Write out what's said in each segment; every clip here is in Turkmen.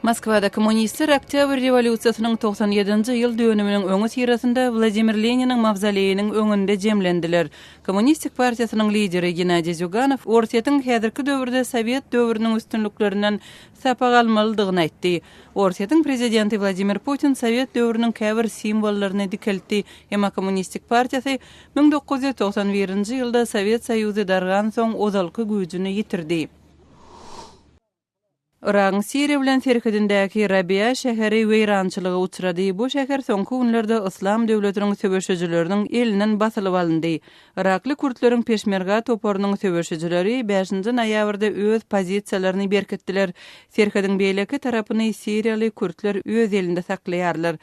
Moskwada kommunistler Oktýabr rewolýusiýasynyň 97-nji ýyl dönüminiň öňüsyrasynda Wladimir Leniniň mawzoleýiniň öňünde jemlendiler. Kommunistik partiýasynyň lideri Gennadiý Zýuganow Orsýetiň häzirki döwürde sowet döwrüniň üstünliklerinden sapak almalydygyny aýtdy. Orsýetiň prezidenti Wladimir Putin sowet döwrüniň käbir simwollaryny dikeltdi, emma Kommunistik partiýasy 1991-nji ýylda Sowet Soýuzy dargansoň ozalky güýjüni ýitirdi. Yragyň Siriýa bilen serhedindäki Rabia şäheri weýrançylyga uçrady. Bu şäher soňky günlerde Yslam döwletiniň söweşijileriniň elinden basylyp alyndy. Yrakly kürtleriň Peşmerga toparynyň söweşijileri bäşinji noýabrda öz pozisiýalaryny berkitdiler. Serhediň beýleki tarapyny siriýaly kürtler öz elinde saklaýarlar.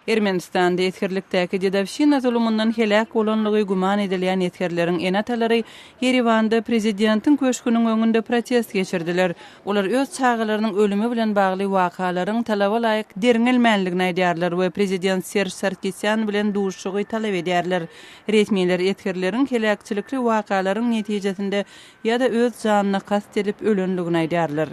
Ermenistanda esgerlikdäki dedowşina zulumyndan heläk bolanlygy güman edilýän esgerleriň ene-atalary Ýerewanda prezidentiň köşgüniň öňünde protest geçirdiler. Olar öz çagalarynyň ölümi bilen bagly wakalaryň talaba laýyk derňelmänligini aýdýarlar we prezident Serž Sarkisýan bilen duşuşygy talap edýärler. Resmiler esgerleriň heläkçilikli wakalaryň netijesinde ýa-da öz janyna kast edip ölenligini aýdýarlar.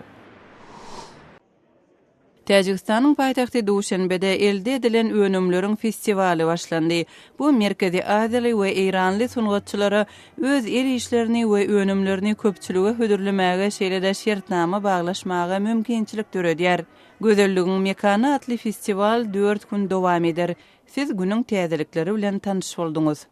Täjigistanyň paýtagty Duşenbede elde edilen önümleriň festiwaly başlandy. Bu Merkezi Aziýaly we eýranly sungatçylara öz el işlerini we önümlerini köpçülige hödürlemäge şeýle-de şertnama baglaşmaga mümkinçilik döredýär. Gözelligiň mekany atly festiwal dört gün dowam eder. Siz günüň täzelikleri bilen tanyş bolduňyz.